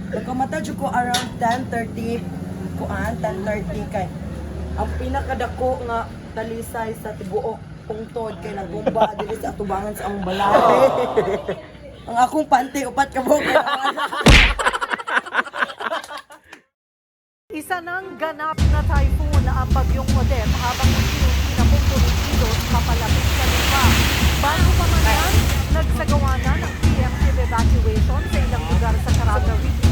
Nakamata jud ko around 10:30 kuan, 10:30 kay ang pinakadako nga talisay sa tibuok pungtod kay nagumba dili sa atubangan sa among balay. Ang akong panty upat ka buok. Isa ng ganap na typhoon na ang bagyong Odette habang unti-unti na pong kumikilos papalapit sa lupa. Bago pa man yan, nagsagawa na ng preemptive evacuation sa ilang lugar sa Caraga Region.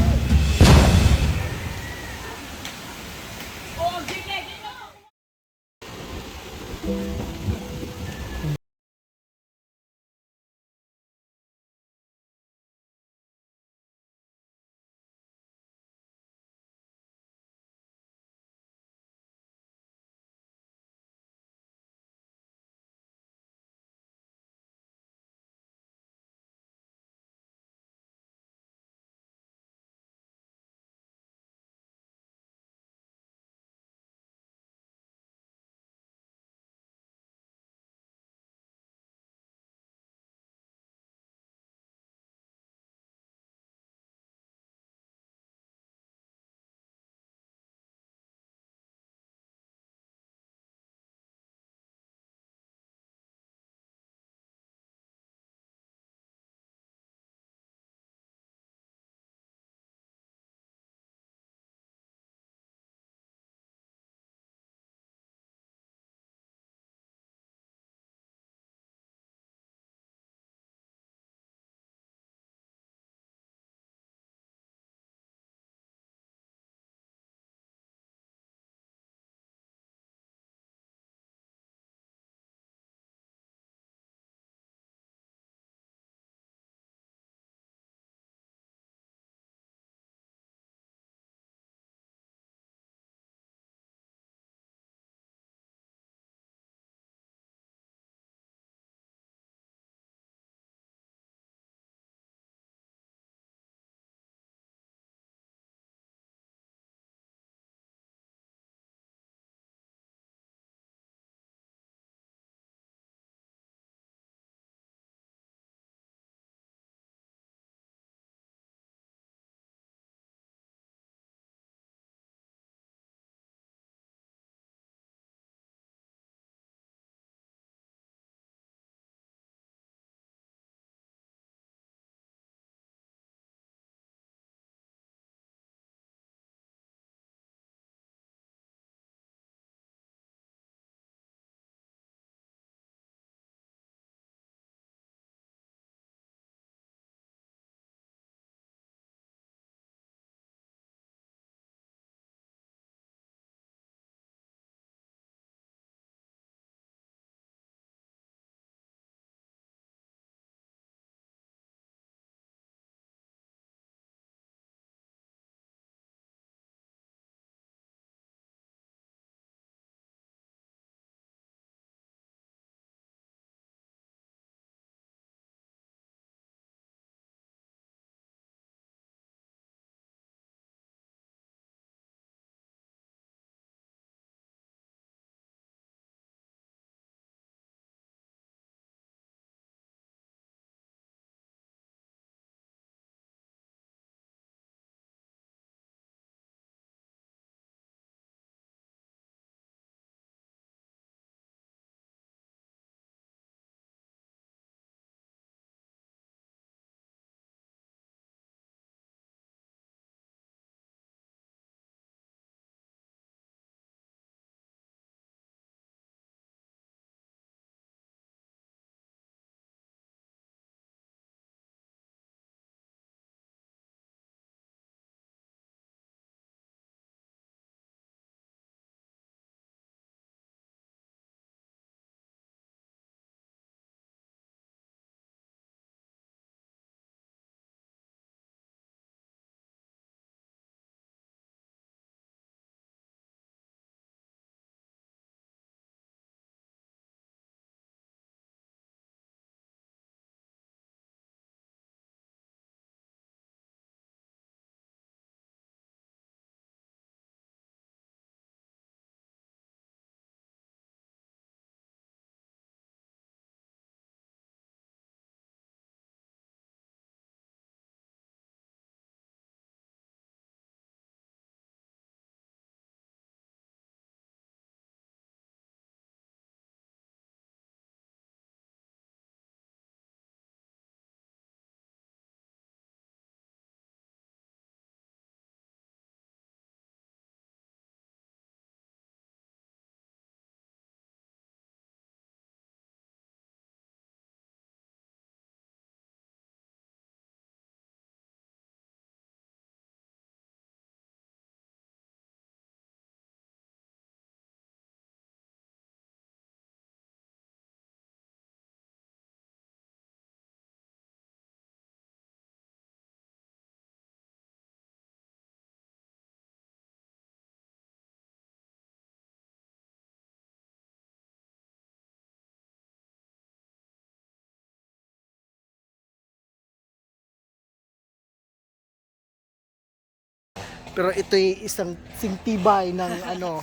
Pero ito'y isang singtibay ng ano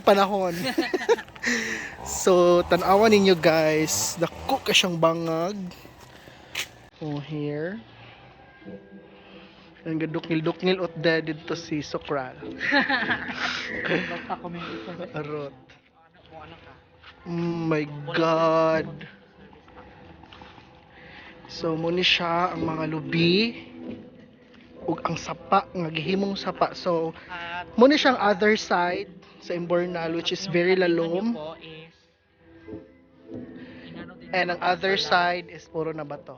panahon. So, tanawan ninyo, guys. Dako ka siyang bangag. Oh, here. Ang gadukngil-dukngil ut da dito si Sokral. Arot. Oh my God. So, muni siya ang mga lubi ug ang sapa nga gihimong sapa. So, muni siyang other side sa Imbornal, which is very lalom. And ang other side is puro na bato.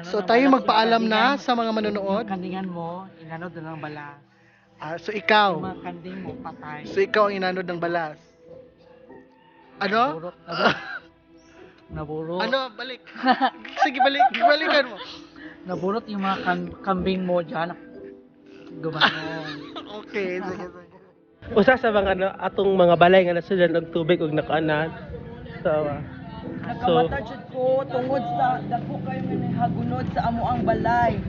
So, tayo magpaalam na sa mga manonood. Kandingan mo, inanod na ng balas. Ah, so ikaw. Yung mga kanding mo, patay. So ikaw ang inanod ng balas. Ano? Naburot, naburot. Ano? Balik. Sige, balik. Balikan mo. Naburot yung mga kambing mo dyan. Gumanon. Okay, sige, sige. Usa sa mga ano, atong mga balay nga nasudan og tubig og nakaanahan. So, Nakamata jud ko tungod sa dako kayo nga nahagunod sa amo ang balay.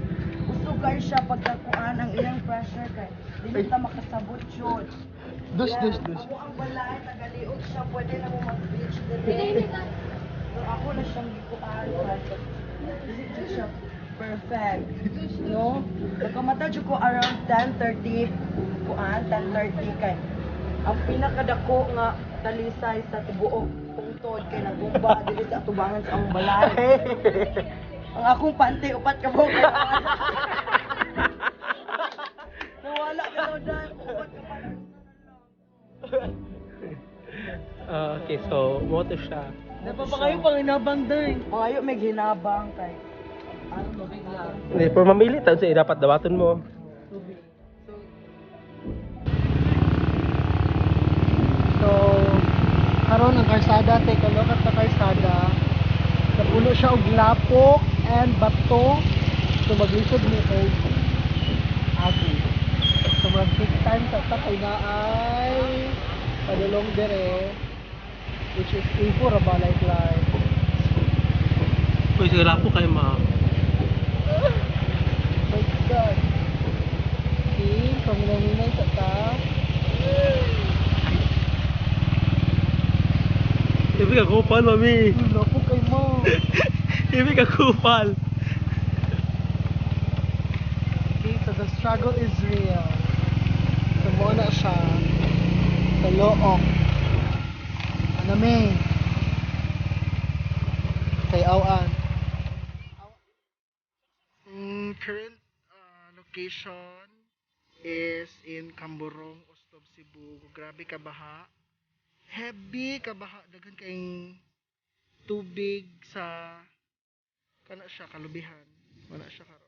Usog kayo siya pagkakuan ang iyang pressure kay dili ta makasabot jud. Dus, dus, dus. Amo ang balay tagaliog siya, pwede na mo mag-beach diri. Pero ako na siyang gikuan kay dili jud siya perfect. No? Nakamata jud ko around 10:30 kuan, 10:30 kay ang pinakadako nga talisay sa tibuok pungtod kay nagumba diri sa atubangan sa among balay. Ang akong pante upat ka buok. Nawala ka daw dahil upat ka pa. Okay, so mo to siya. Dapat pa kayo pang hinabang day. Pangayo may hinabang kay ano tubig lang. Hindi, pero mamili ta sa dapat dawaton mo. So, karon ang karsada, take a look at the karsada. Napuno siya og lapok and bato. So maglisod ni og agi. So mag take time sa ta kay naay padulong dire, which is A4 ra ba like like. Uy, sige po kay ma. My God. Okay, so minay sa ta. Ibig ka kupal, mami. Lapok kay mo. Ibig ka kupal. Okay, so the struggle is real. So mo na siya sa Looc. Ano may? Kay Awan. Current location is in Camborong, Oslob, Cebu. Grabe ka baha. Heavy ka baha. Daghan kayong tubig sa kana siya kalubihan. Wala siya karon.